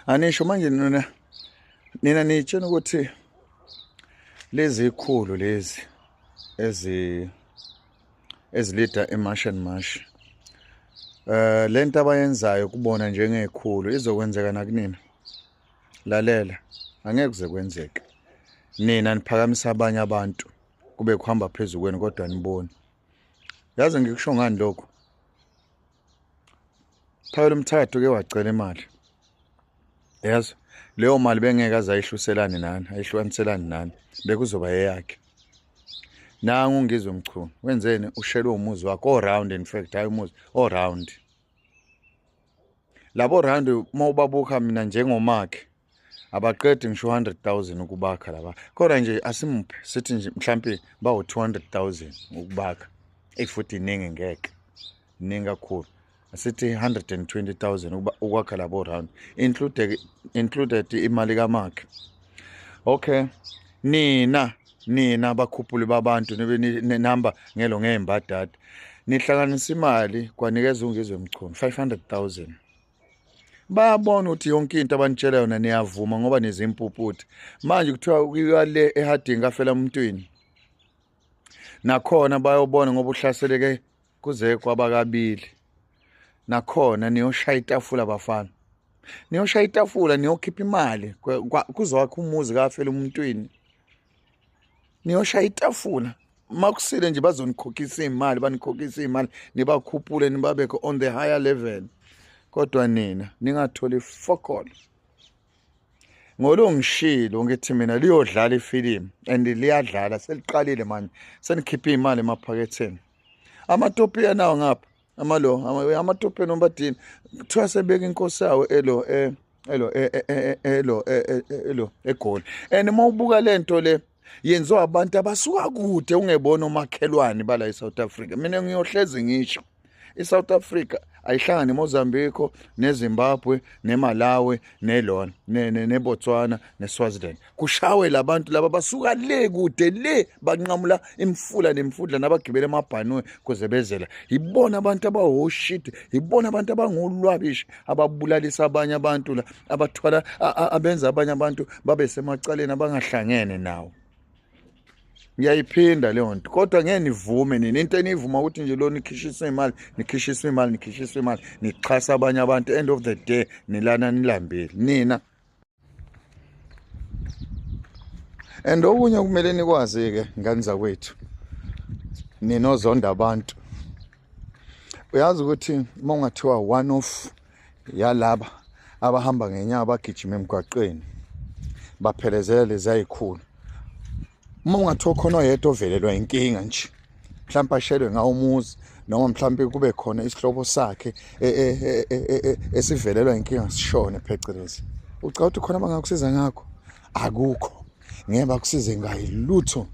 Anisho manje nina, nina nitshena ukuthi lezi ikhulu lezi ezi ezilida eMarch and March, lento abayenzayo kubona njengekhulu izokwenzeka nakunina. Lalela, angeke kuze kwenzeke. Nina niphakamisa abanye abantu kube kuhamba phezu kwenu, kodwa niboni. Yazi ngikusho ngani lokho? Phakela umthathu ke wacela imali. Yazi leyo mali bengeke aze ayihluselane nani, ayihlukaniselane nani, bekuzoba eyakhe. Nangu Ngizwe Mchunu, wenzeni? Ushelwe umuzi wakhe all round, in fact hayi umuzi all round. Labo round uma ubabuka mina njengomakhe abaqedi ngisho 100,000 ukubakha laba, kodwa nje asimuphe sithi nje mhlambe bawu 200,000 ukubakha. Ey, futhi iningi, ngeke iningi kakhulu, asithi 120,000 ukuba ukwakha labo round, included imali kamakhe. Okay, nina abakhuphuli babantu nibe nihamba ngelo ngey'mbadada, nihlanganisa imali kwanikeza uNgizwe Mchunu 500,000. Bayabona ukuthi yonke into abanitshela yona niyavuma ngoba nizimpuputhe. Manje kuthiwa kuyiwa le eHarding kafela emntwini, nakhona bayobona ngoba uhlaseleke kuze kwaba kabili. Nakhona niyoshaya itafula bafana, niyoshaya itafula, niyokhipha imali kuzowakha umuzi kafela emntwini. Niyoshaya itafula makusile nje, bazonikhokhisa imali, banikhokhisa imali, nibakhuphule, nibabeke on the higher level, kodwa nina ningatholi fokol. Ngolo ngishilo ngithi mina liyodlala ifilimu, and liyadlala, seliqalile manje, senikhiphe imali emaphaketheni. Amatopiya nawo ngapha, amalo amatopiya nombadini kuthiwa sebeka inkosi yawo elo elo elo elo eGoli. And uma ubuka lento le yenziwa abantu abasuka kude, ungebona omakhelwane bala eSouth Africa. Mina ngiyohlezi ngisho, iSouth Africa ayihlangane neMozambique, neZimbabwe, neMalawi, nelona neBotswana, neSwaziland, kushawe labantu laba basuka le kude le, banqamula imfula nemfudla nabagibela emabhanoyi kuze bezela. Yibona abantu abawoshit, yibona abantu abangolwabishi, ababulalisa abanye abantu la, abathwala, abenza abanye abantu babe semacaleni abangahlangene nawo. Ngiyayiphinda leyo nto, kodwa ngeke nivume nina. Into eniyivuma ukuthi nje lo nikhishiswe imali, nikhishiswe imali, nikhishiswe imali, nixhasa abanye abantu. End of the day nilana nilambile nina. And okunye kumele nikwazi-ke ngane zakwethu, ninozonda abantu, uyazi ukuthi uma ungathiwa one of yalaba abahamba ngenyawo bagijima emgwaqeni baphelezela lezi ayikhulu, uma ungathiwa khona oyedwa ovelelwa inkinga nje, mhlawumbe ashelwe ngawo umuzi, noma mhlawumbe kube khona isihlobo sakhe esivelelwa inkinga sishone phecelezi, ucabanga ukuthi khona abangakusiza ngakho? Akukho, ngeke bakusize ngayilutho,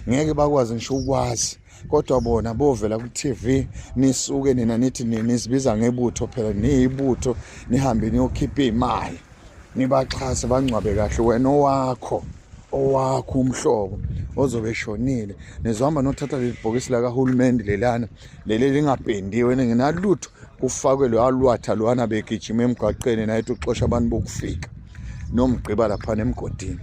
ngeke bakwazi ngisho ukwazi. Kodwa bona bovela ku-TV, nisuke nina nithi nizibiza ngebutho, phela niyibutho, nihambe niyokhipha iy'mali nibaxhase bangcwabe kahle. Wena owakho owakho umhlobo ozobe eshonile, nizohamba nothatha leli bhokisi lakahulumeni lelana leli lingapendiwe ningenalutho, kufakwe loya lwatha lwana begijima emgwaqeni nayethi uxosha abantu bokufika nomgqiba laphana emgodini.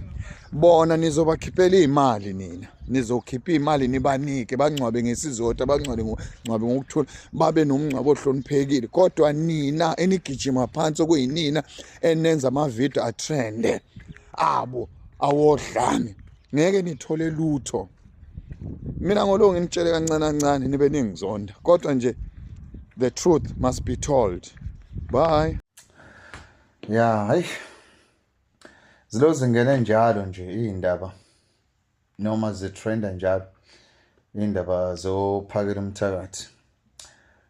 Bona nizobakhiphela iy'mali, nina nizokhipha iy'mali nibanike, bangcwabe ngesizotha, bangcwabe ngcwabe ngokuthula, babe nomngcwabo ohloniphekile. Kodwa nina enigijima phansi, okuyinina enenza amavidiyo atrende abo awodlame, ngeke nithole lutho. Mina ngolo nginitshele kancane kancane, nibe ningizonda, kodwa nje the truth must be told. Bye. Ya, hayi, zilo zingene njalo nje iy'ndaba noma zitrenda njalo iy'ndaba zophakela umthakathi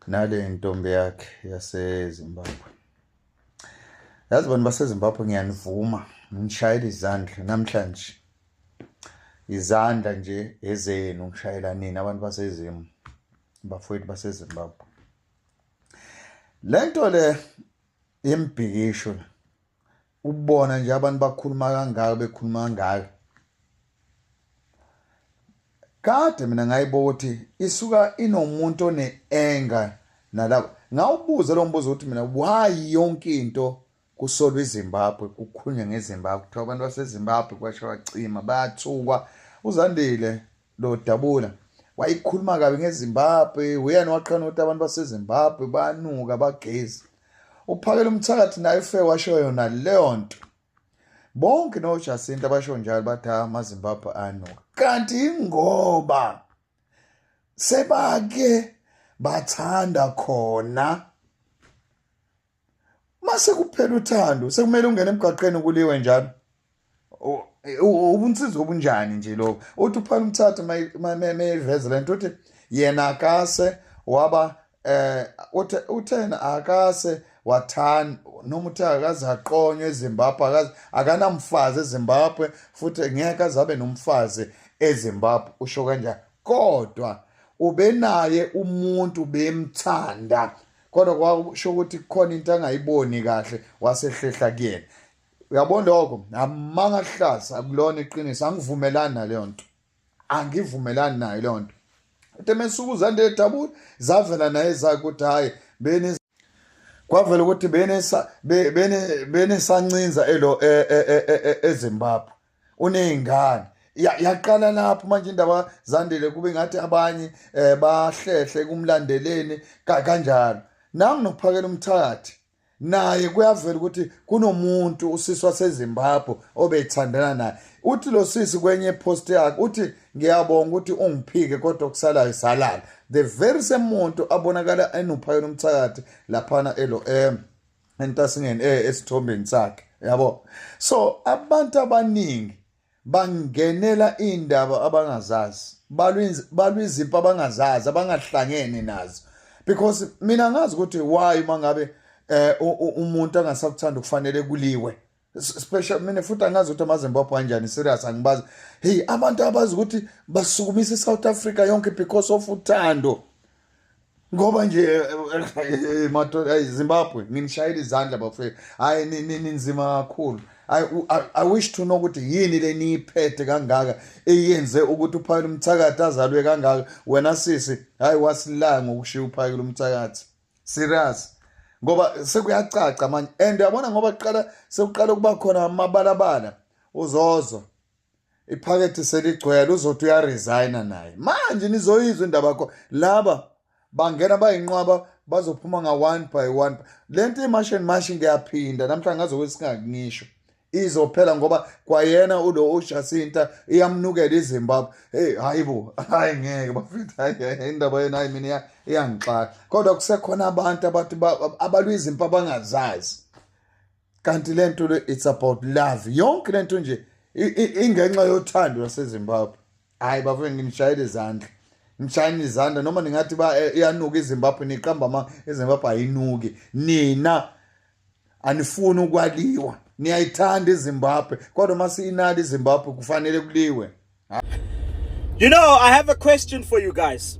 nale ntombi yakhe yaseZimbabwe. Yazi bantu baseZimbabwe, ngiyanivuma, ngishayela izandla namhlanje, izandla nje ezenu ngishayela nina abantu baseZim, bafowethu baseZimbabwe. Lento le yembhikisho, ubona nje abantu bakhuluma kangaka, bekhuluma kangaka, kade mina ngayibuka ukuthi isuka inomuntu one-anger nalabo. Ngawubuza lo mbuzo ukuthi mina, why yonke into Kusolwa iZimbabwe, kukhulunywe ngeZimbabwe, kuthiwa abantu baseZimbabwe kwasho wacima, bayathukwa. UZandile lo Dabula wayikhuluma kabi ngeZimbabwe, uyena waqhana ukuthi abantu baseZimbabwe banuka bagezi. Uphakela umthakathi naye ufe washo yona leyo nto. Bonke noJacinta basho njalo bathi amaZimbabwe anuka. Kanti ingoba sebake bathanda khona mase kuphela uthando sekumele ungene emgaqweni kuliwe njalo. Ubunsizwa obunjani nje lokho? Uthi uphana umthatha mayiveze lento, uthi yena akase waba uthe uthena akase wathanda noma uthe akaze aqonywe eZimbabwe, akaze akanamfazi eZimbabwe futhi ngeke azabe nomfazi eZimbabwe, usho kanjani? Kodwa ubenaye umuntu bemthanda, kodwa kwasho ukuthi kukhona into angayiboni kahle wasehlehla kuyena. Uyabona lokho amanga hlaza, akulona iqiniso. Angivumelani naleyo nto, angivumelani nayo leyo nto. Uthe mesuku uZandile Dabula zavela naye zakhe ukuthi hayi bene kwavela ukuthi bene bene benesancinza elo eZimbabwe uney'ngane. Yaqala lapho manje indaba Zandile, kube ngathi abanye bahlehle kumlandeleni kanjalo. Nangu nokuphakela umthakathi naye kuyavela ukuthi kunomuntu usisi waseZimbabwe obethandana naye. Uthi lo sisi kwenye post yakhe uthi ngiyabonga ukuthi ungiphike kodwa kusalayo salala. The very same muntu abonakala enophakela umthakathi laphana elo entasingeni esithombeni sakhe, yabo. So abantu abaningi bangenela indaba abangazazi, balwa izimpi abangazazi, abangahlangene nazo, because mina ngazi ukuthi why mangabe umuntu angasakuthanda kufanele kuliwe. Special mina futhi angazi ukuthi amaZimbabwe kanjani, serious angibazi. Hey, abantu abazi ukuthi basukumisa iSouth Africa yonke because of uthando, ngoba nje madoda Zimbabwe nginishayela izandla bafethu. Hayi, ninzima kakhulu. I wish to know ukuthi yini le niyiphethe kangaka eyenze ukuthi uphakele umthakathi azalwe kangaka. Wena sisi, hayi, wasilaya ngokushiya uphakele umthakathi, serious, ngoba sekuyacaca manje. And uyabona ngoba kuqala sekuqala ukuba khona amabalabala, uzozwa iphakethe seligcwele, uzothi uyaresigna naye manje. Nizoyizwa indaba yakho, laba bangena bayinqwaba, bazophuma nga one by one. Lento iMarch and March, ngiyaphinda namhlanje ngazokuthi singakungisho, izophela ngoba kwayena ulo uJacinta iyamnukela iZimbabwe. Hey, hayibo, hayi ngeke bafethu, hayi indaba yena, hayi mina iyangixaka. Kodwa kusekhona abantu abathi abalwa izimpi abangazazi, kanti lento le it's about love. Yonke lento nje ingenxa yothando lwaseZimbabwe. Hayi bafethu, nginishayela izandla, ngishayela izandla. Noma ningathi ba iyanuka iZimbabwe, niqamba ama iZimbabwe ayinuki. Nina anifuni ukwaliwa, niyayithanda iZimbabwe, kodwa masiyinali iZimbabwe kufanele kuliwe. You know, I have a question for you guys.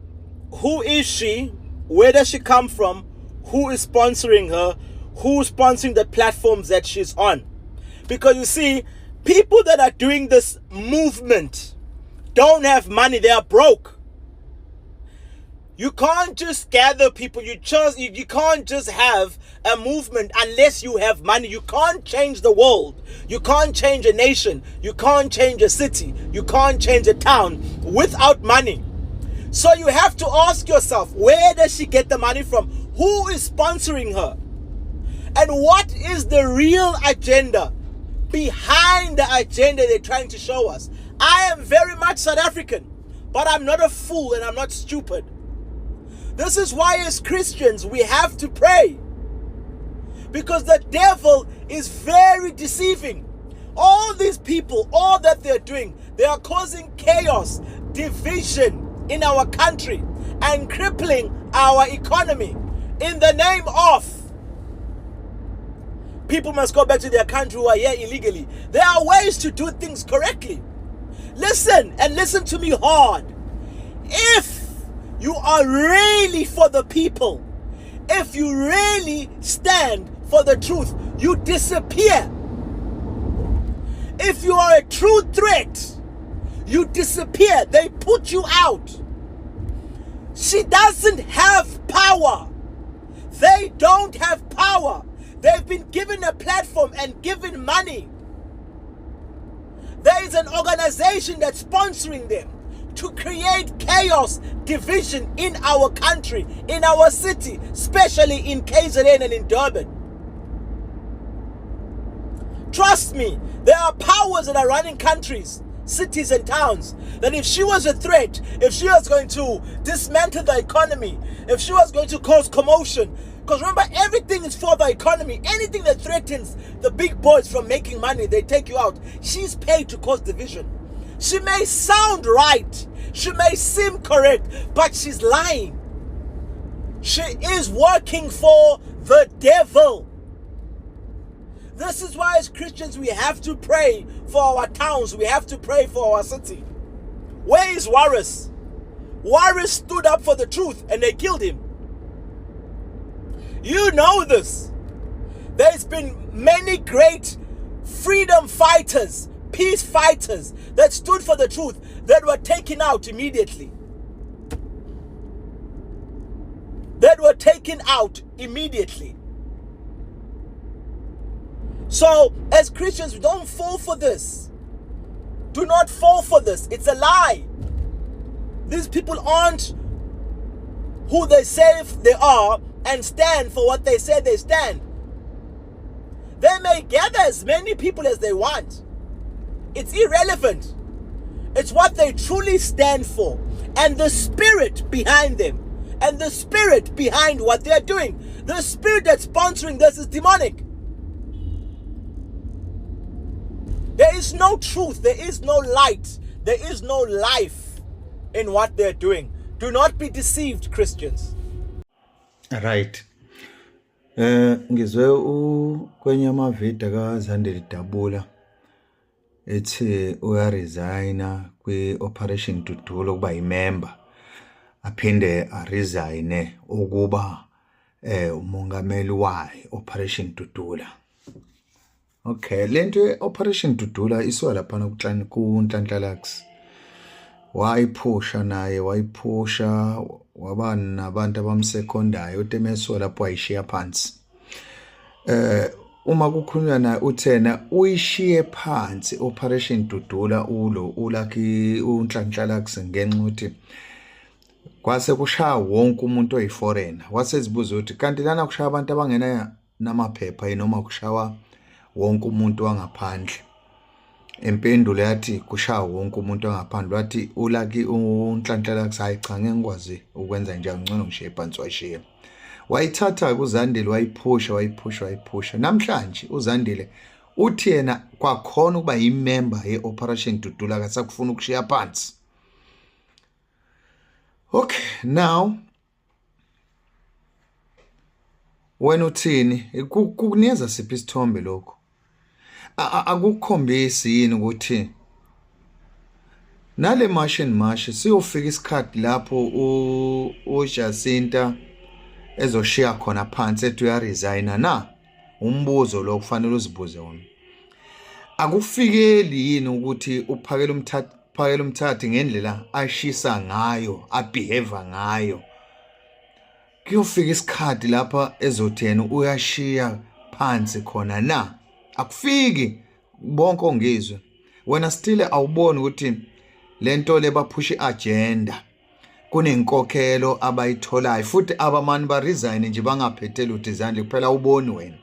Who is she? Where does she come from? Who is sponsoring her? Who's sponsoring the platforms that she's on? Because you see, people that are doing this movement don't have money, they are broke. You can't just gather people. You can't just have a movement unless you have money. You can't change the world. You can't change a nation. You can't change a city. You can't change a town without money. So you have to ask yourself, where does she get the money from? Who is sponsoring her? And what is the real agenda behind the agenda they're trying to show us? I am very much South African, but I'm not a fool and I'm not stupid. This is why, as Christians, we have to pray. Because the devil is very deceiving. All these people, all that they're doing, they are causing chaos, division in our country and crippling our economy in the name of people must go back to their country who are here illegally. There are ways to do things correctly. Listen, and listen to me hard. If you are really for the people, if you really stand for the truth, you disappear. If you are a true threat, you disappear. They put you out. She doesn't have power. They don't have power. They've been given a platform. and given money. There is an organization that's sponsoring them to create chaos, division in our country, in our city, especially in KZN and in Durban. Trust me, there are powers that are running countries, cities, and towns. That if she was a threat, if she was going to dismantle the economy, if she was going to cause commotion, because remember, everything is for the economy. Anything that threatens the big boys from making money, they take you out. She's paid to cause division. She may sound right, she may seem correct, but she's lying. She is working for the devil. This is why, as Christians, we have to pray for our towns, we have to pray for our city. Where is Warris? Warris stood up for the truth and they killed him. You know this. There's been many great freedom fighters, peace fighters that stood for the truth that were taken out immediately. That were taken out immediately. So, as Christians, don't fall for this. Do not fall for this. It's a lie. These people aren't who they say they are and stand for what they say they stand. They may gather as many people as they want. It's irrelevant. It's what they truly stand for and the spirit behind them and the spirit behind what they're doing. The spirit that's sponsoring this is demonic. There is no truth, there is no light, there is no life in what they're doing. Do not be deceived, Christians. Right. Ngizwe u kwenye amavidiyo kaZandile Dabula ethi uyaresigna kwi-Operation Dudula ukuba yimember aphinde aresigne ukuba umongameli wayo Operation Dudula. Okay, lento ye-Operation Dudula isuka laphana kuNhlanhla Lux. Wayiphusha naye wayiphusha waba nabantu abamsekhondayo uthi emesuka lapho wayishiya phansi. Uma kukhulunywa naye uthena uyishiye phansi Operation Dudula ulo uLucky uNhlanhla Lux ngenxa ukuthi kwase kushaya wonke umuntu oyiforeigner. Wasezibuza ukuthi kanti lana kushaya abantu abangena namaphepha yini noma kushawa wonke umuntu wangaphandle. Impendulo yathi kushaya wonke umuntu wangaphandle wathi uLucky uNhlanhla Lux hayi cha ngeke ngikwazi ukwenza njalo ngcono ngishiye phansi wayishiya. Wayithatha kuZandile wayiphusha wayiphusha wayiphusha. Namhlanje uZandile uthi yena kwakhona ukuba yimember ye-Operation Dudula akasakufuna ukushiya phansi. Okay, now wena uthini? Kukunikeza siphi isithombe lokho? Akukhombisi yini ukuthi nale March and March siyofika isikhathi lapho uJacinta ezoshiya khona phansi ethi uyaresigna na? Umbuzo lo kufanele uzibuze wona. Akufikeli yini ukuthi uphakele umthathi phakela umthathi ngendlela ashisa ngayo abehave ngayo? Kuyofika isikhathi lapha ezothi yena uyashiya phansi khona na? Akufiki bonke ongizwe. Wena still awuboni ukuthi lento le baphusha iagenda, kunenkokhelo abayitholayo futhi abamani ba resign nje bangaphethe lutho izandla kuphela awuboni wena.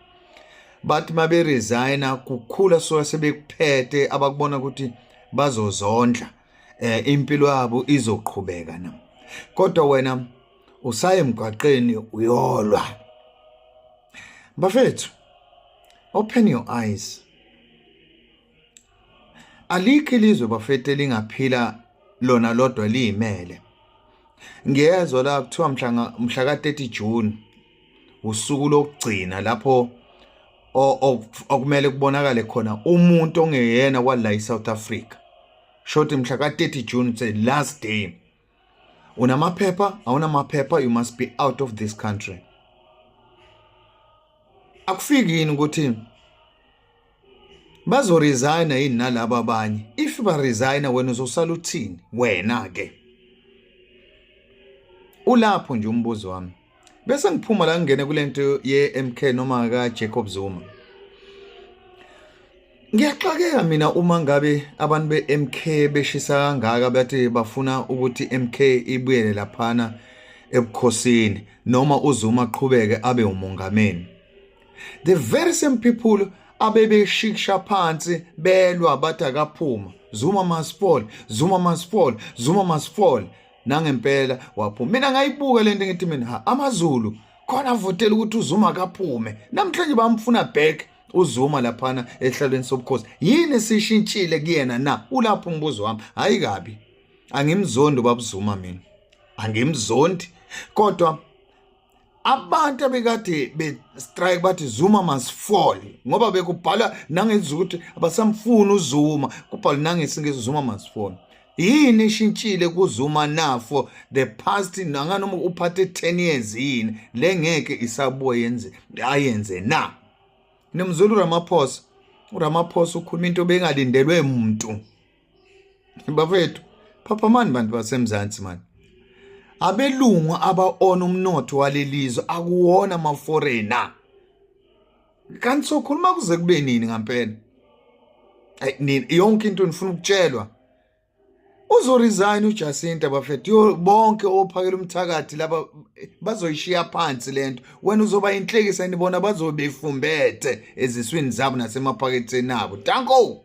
Bathi mabe resigna kukhula so sebekuphethe abakubona ukuthi bazozondla impilo yabo izoqhubeka na. Kodwa wena usaye emgwaqeni uyolwa. Bafethu, open your eyes. Alikho ilizwe bafethu elingaphila lona lodwa liyimele. Ngiyezwa la kuthiwa mhla ka-30 June usuku lokugcina lapho okumele kubonakale khona umuntu ongeyena kwala eSouth Africa. Short mhla ka-30 June, it's a last day. Unamaphepha, awunamaphepha, you must be out of this country. Akufiki yini ukuthi bazoresigna yini nalabo abanye? If ba resigna wena uzosala uthini wena ke? Ulapho nje umbuzo wami. Bese ngiphuma la ngingene kulento ye MK noma ka Jacob Zuma. Ngiyaxakeka mina uma ngabe abantu be-MK beshisa kangaka bathi bafuna ukuthi MK ibuyele laphana ebukhosini noma uZuma aqhubeke abe umongameli. The very same people abebeshiksha phansi belwa bathi akaphuma, Zuma must fall, Zuma must fall, Zuma must fall. Nangempela waphuma. Mina ngayibuka lento ngithi mina ha amaZulu khona avotela ukuthi uZuma akaphume. Namhlanje bamfuna back uZuma laphana ehlalweni sobukhosi. Yini sishintshile kuyena na? Ulapho umbuzo wami. Hayi kabi. Angimzondi ubaba Zuma mina. Angimzondi kodwa abantu abekade be strike bathi Zuma must fall ngoba bekubhala nangezulu ukuthi abasamfuni uZuma, kubhalwa nangesingisi Zuma must fall. Yini ishintshile kuZuma na for the past nanganoma uphathe 10 years? Yini le ngeke isabuye yenze ayenze na? Nomzulu Ramaphosa, uRamaphosa ukhuluma into bengalindelwe umuntu. Bafethu, phaphamani bantu baseMzansi mani. Abelungu aba-ona umnotho walelizwe, akuwona ama-foreigner. Kanti sokhuluma kuze kube nini ngampela? Ayi, yonke into nifuna ukutshelwa. Uzoresign uJacinta bafethu, bonke ophakela umthakathi laba bazoyishiya phansi lento. Wena uzoba inhlekisa, nibona bazobe befumbethe eziswini zabo nasemaphaketheni abo. Danko.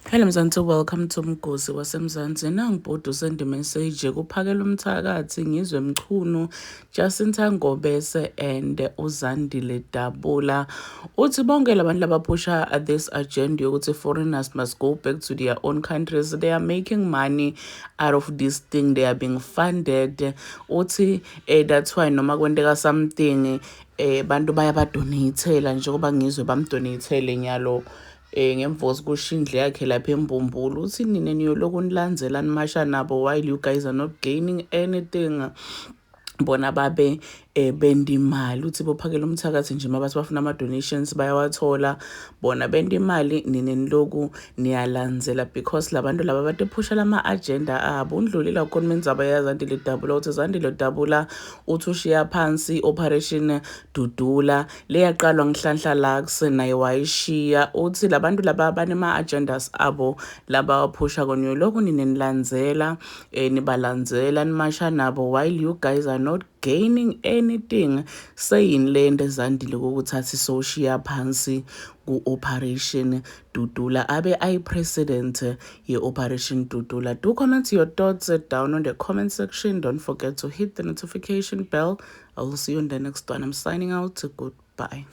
Hello Mzansi, welcome to Mgosi waseMzansi. Nangibhuti usend message kuphakela umthakathi Ngizwe Mchunu, Jacinta Ngobese and uZandile Dabula. Uthi bonke labantu labaphusha this agenda yokuthi foreigners must go back to their own countries, they are making money out of this thing, they are being funded. Uthi that's why noma kwenteka something bantu bayabadonatela njengoba Ngizwe bamdonatele nyalo ngemva kokusho indlu yakhe lapha eMbumbulu. Uthi nina niyoloku nilandzela nimasha nabo while you guys are not gaining anything, bona babe benda imali. Uthi bophakela umthakathi nje mabathi bafuna ama-donations bayawathola, bona benda imali, nina niloku niyalandzela because labantu laba batephusha lama-agenda abo. Undlulile khona indzaba yaZandile Dabula. Uthi Zandile Dabula uthi ushiya phansi Operation Dudula leyaqalwa ngiHlanhla Lux, naye wayishiya. Uthi labantu laba banema-agendas abo labawaphusha kona, lokhu nina nilandzela nibalandzela nimasha nabo while you guys are not gaining anything. Seyini le nto eZandile kokuthatha isoshiya phansi ku-Operation Dudula abe ayi-president ye-Operation Dudula? Do comment your thoughts down on the comment section. Don't forget to hit the notification bell. I will see you in the next one. I'm signing out. Goodbye.